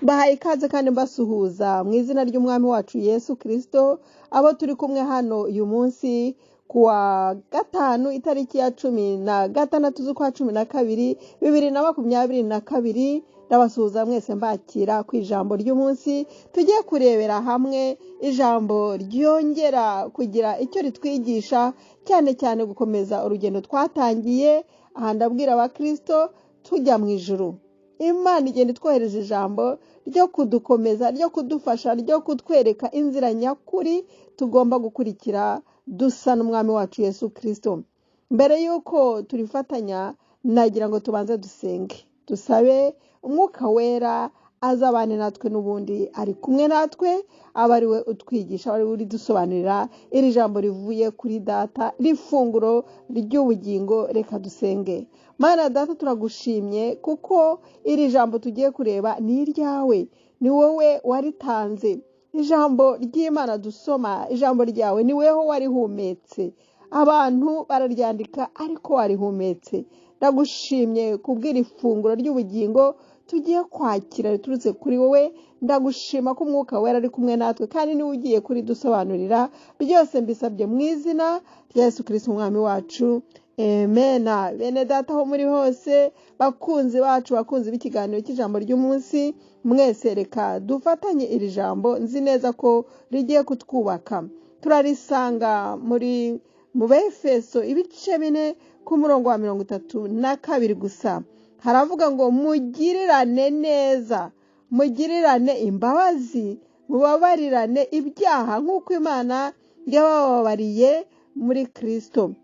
Mbahaye ikaze kandi mbasuhuza mu izina ry'Umwami wacu Yesu Kristo, abo turi kumwe hano uyu munsi ku wa gatanu itariki ya 16 z'ukwa 12 2022. Ndabasuhuza mwese mbakira ku ijambo ry'umunsi. Tugiye kurebera hamwe ijambo ryongera kugira icyo ritwigisha, cyane cyane gukomeza urugendo twatangiye. Aha ndabwira abakristo tujya mu ijuru. Imana igenda itwohereza ijambo ryo kudukomeza, ryo kudufasha, ryo kutwereka inzira nyakuri tugomba gukurikira dusa n'Umwami wacu Yesu Kristo. Mbere y'uko turifatanya, nagira ngo tubanze dusenge, dusabe Umwuka Wera azabane natwe, n'ubundi ari kumwe natwe, aba ari we utwigisha, aba ari we uridusobanurira iri jambo rivuye kuri Data, rifunguro ry'ubugingo. Reka dusenge. Mana Data, turagushimye kuko iri jambo tugiye kureba ni iryawe, ni wowe waritanze. Ijambo ry'Imana dusoma, ijambo ryawe ni weho warihumetse. Abantu bararyandika ariko warihumetse. Ndagushimye kubw'iri ifunguro ry'ubugingo tugiye kwakira riturutse kuri wowe. Ndagushima ko Umwuka Wera ari kumwe natwe kandi niwe ugiye kuridusobanurira. Byose mbisabye mu izina rya Yesu Kristo Umwami wacu, amena. Bene Data aho muri hose, bakunzi bacu, bakunzi b'ikiganiro cy'ijambo ry'umunsi, mwese reka dufatanye iri jambo, nzi neza ko rigiye kutwubaka. Turarisanga muri mu Befeso ibice 4 ku murongo wa 32 gusa. Haravuga ngo mugirirane neza, mugirirane imbabazi, mubabarirane ibyaha nk'uko Imana yabababariye muri Kristo.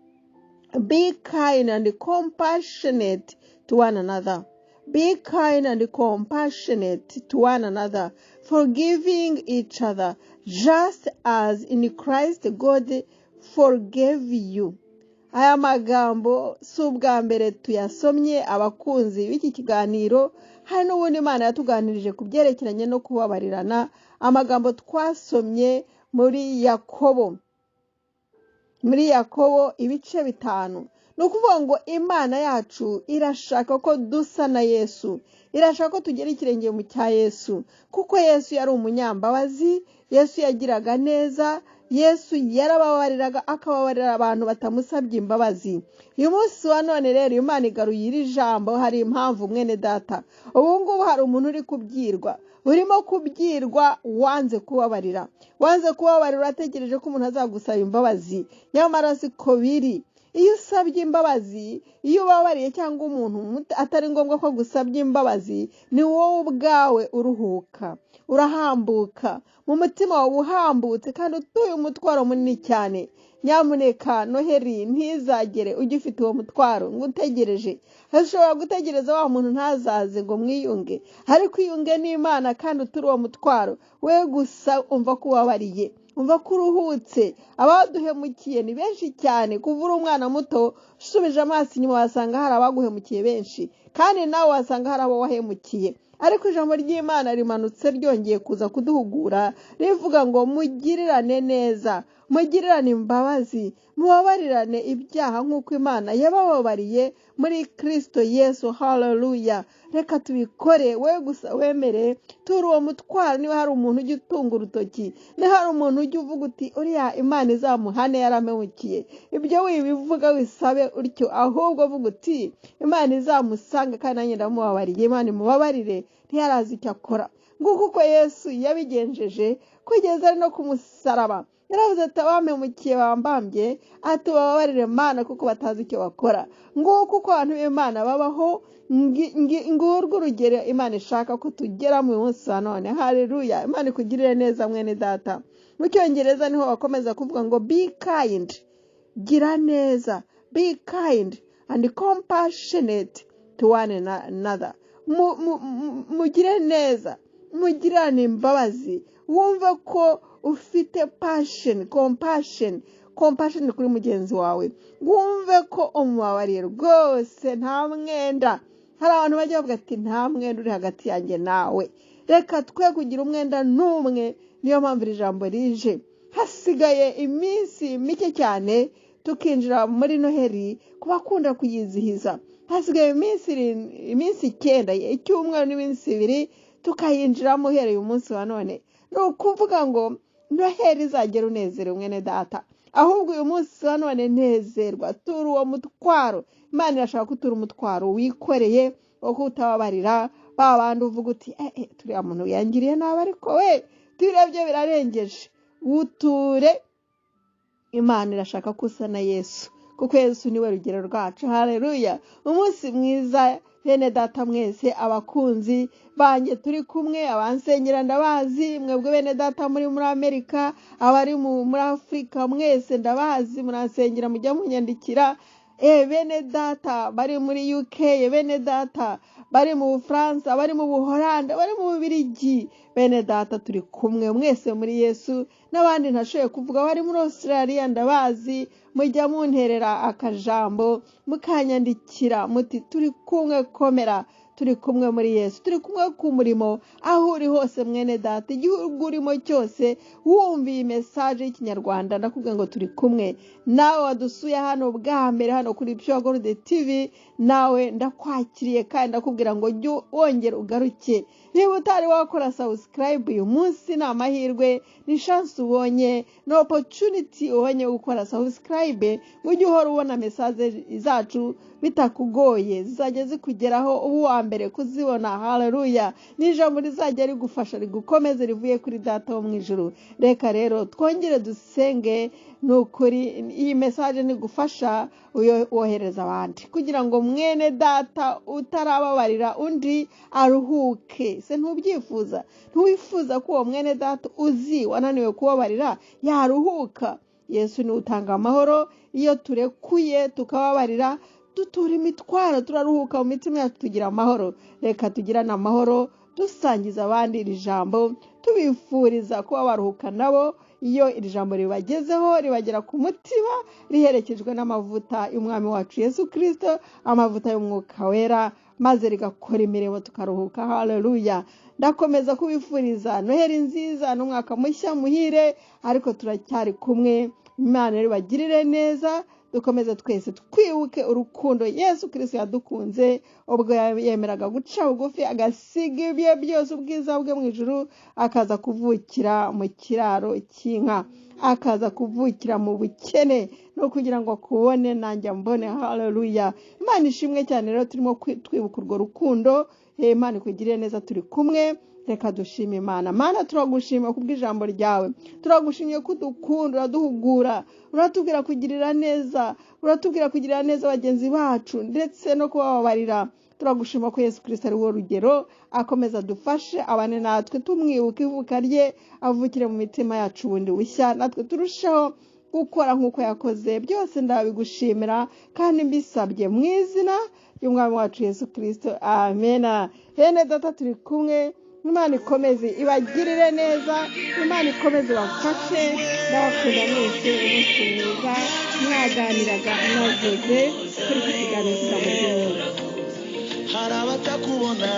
Be kind and compassionate to one another. Be kind and compassionate to one another, forgiving each other, just as in Christ God forgave you. Aya magambo si ubwa mbere tuyasomye, abakunzi b'iki kiganiro. Hari n'ubundi Imana yatuganirije ku byerekeranye no kubabarirana, amagambo twasomye muri Yakobo ibice 5. Ni ukuvuga ngo Imana yacu irashaka ko dusa na Yesu, irashaka ko tugera ikirenge mu cya Yesu, kuko Yesu yari umunyambabazi, Yesu yagiraga neza, Yesu yarababariraga, akababarira abantu batamusabye imbabazi. Uyu munsi wa none rero Imana igaruye iri jambo, hari impamvu. Mwene Data, ubu ngubu hari umuntu uri kubyirwa, urimo kubyirwa, wanze kubabarira, wanze kubabarira, urategereje ko umuntu azagusaba imbabazi, nyamara siko biri. Iyo usabye imbabazi, iyo ubabariye cyangwa umuntu atari ngombwa ko agusabye imbabazi, ni wowe ubwawe uruhuka, urahambuka mu mutima wawe, uhambutse kandi utuye umutwaro munini cyane. Nyamuneka Noheri ntizagere ugifite uwo mutwaro ngo utegereje. Ushobora gutegereza wa muntu ntazaze ngo mwiyunge, ariko iyunge n'Imana kandi uture uwo mutwaro. We gusa umva ko ubabariye, umva ko uruhutse. Abaduhemukiye ni benshi cyane. Kuva uri umwana muto, usubije amaso inyuma wasanga hari abaguhemukiye benshi, kandi nawe wasanga hari abo wahemukiye. Ariko ijambo ry'Imana rimanutse ryongeye kuza kuduhugura, rivuga ngo mugirirane neza, mugirirane imbabazi, mubabarirane ibyaha nk'uko Imana yabababariye muri Kristo Yesu. Haleluya! Reka tubikore. We gusa wemere tura uwo mutwaro. Niba hari umuntu ujya utunga urutoki, niba hari umuntu ujya uvuga uti uriya Imana izamuhane yaramemukiye, ibyo wibivuga wisabe utyo, ahubwo vuga uti Imana izamusanga kandi nanjye ndamubabariye, Imana imubabarire, ntiyarazi icyo akora. Nguko uko Yesu yabigenjeje kugeza ari no ku musaraba. Yaravuze ati abampemukiye bambambye, ati bababarire Mana kuko batazi icyo bakora. Nguko uko abantu b'Imana babaho, ngurwo urugero Imana ishaka ko tugera mu munsi wa none. Haleluya! Imana ikugirire neza, mwene Data. Mu Cyongereza niho bakomeza kuvuga ngo be kind, gira neza, be kind and compassionate to one another. Mugire neza, mugirane imbabazi, wumve ko ufite passion, compassion, compassion kuri mugenzi wawe, wumve ko umubabariye rwose, nta mwenda. Hari abantu bajya bavuga ati nta mwenda uri hagati yanjye nawe. Reka twe kugira umwenda n'umwe. Niyo mpamvu iri jambo rije. Hasigaye iminsi mike cyane tukinjira muri Noheri ku bakunda kuyizihiza. Hasigaye iminsi 9, icyumweru n'iminsi 2. Tukayinjiramo uhereye umunsi wa none. Ni ukuvuga ngo Noheli izagera unezerewe mwene data, ahubwo uyu munsi wa none nezerwa, tura uwo mutwaro. Imana irashaka ko utura umutwaro wikoreye wo kutababarira ba bandi uvuga uti turiya muntu yangiriye nabi, ariko we turebye birarengeje. Uture. Imana irashaka ko usa na Yesu, kuko Yesu niwe rugero rwacu. Haleluya! Umunsi mwiza bene data mwese, abakunzi banjye turi kumwe, abansengera ndabazi, mwebwe bene data muri Amerika, abari muri Afurika mwese ndabazi, muransengera, mujya munyandikira. Bene data bari muri UK, bene data bari mu Bufaransa, bari mu Buholandi, bari mu Bubiligi, bene data turi kumwe mwese muri Yesu. N'abandi ntashoboye kuvuga bari muri Australia ndabazi, mujya munterera akajambo mukanyandikira muti turi kumwe, komera, turi kumwe muri Yesu, turi kumwe ku murimo. Aho uri hose mwene data, igihugu urimo cyose, wumva iyi mesaje y'Ikinyarwanda, ndakubwira ngo turi kumwe nawe. Wadusuye hano bwa mbere hano kuri Pure Gold TV, nawe ndakwakiriye kandi ndakubwira ngo jya wongera ugaruke. Niba utari wakora subscribe, uyu munsi ni amahirwe, ni chance ubonye, ni opportunity ubonye gukora subscribe, ngo ujye uhora ubona mesaje zacu bitakugoye, zizajya zikugeraho uba uwa mbere kuzibona. Haleluya! Ni ijambo rizajya rigufasha, rigukomeze, rivuye kuri Data wo mu ijuru. Reka rero twongere dusenge. Ni ukuri iyi mesaje nigufasha, wohereza abandi kugira ngo mwene data utarababarira undi aruhuke. Se ntubyifuza? Ntiwifuza ko uwo mwene data uzi wananiwe kubabarira yaruhuka? Yesu niwe utanga amahoro. Iyo turekuye tukababarira, dutura imitwaro, turaruhuka mu mitima yacu, tugira amahoro. Reka tugirane amahoro, dusangiza abandi iri jambo, tubifuriza kuba baruhuka nabo. Iyo iri jambo ribagezeho, ribagera ku mutima, riherekejwe n'amavuta y'Umwami wacu Yesu Kirisito, amavuta y'Umwuka Wera, maze rigakora imirimo, tukaruhuka. Haleluya! Ndakomeza kubifuriza Noheli nziza n'umwaka mushya muhire, ariko turacyari kumwe. Imana ribagirire neza. Dukomeze twese twibuke urukundo Yesu Kirisito yadukunze ubwo yemeraga guca bugufi, agasiga ibye byose, ubwiza bwe mu ijuru, akaza kuvukira mu kiraro cy'inka, akaza kuvukira mu bukene, no kugira ngo akubone nanjye mbone. Haleluya! Imana ishimwe cyane. Rero turimo twibuka urwo rukundo. Imana ikugirire neza, turi kumwe. Reka dushime Imana. Mana, turagushima kubw'ijambo ryawe, turagushimye ko udukunda, uraduhugura, uratubwira kugirira neza, uratubwira kugirira neza bagenzi bacu ndetse no kubababarira. Turagushima ko Yesu Kirisito ari wo rugero. Akomeza adufashe, abane natwe, tumwibuka ivuka rye, avukire mu mitima yacu bundi bushya, natwe turusheho gukora nk'uko yakoze. Byose ndabigushimira kandi mbisabye mu izina ry'Umwami wacu Yesu Kirisito, amena. Bene data turi kumwe. Imana ikomeze ibagirire neza, Imana ikomeze ibafashe. Ndabakunda mwese, umunsi mwiza. Mwaganiraga na Jose kuri iki kiganiro cy'ijambo ry'umunsi. Hari abatakubona.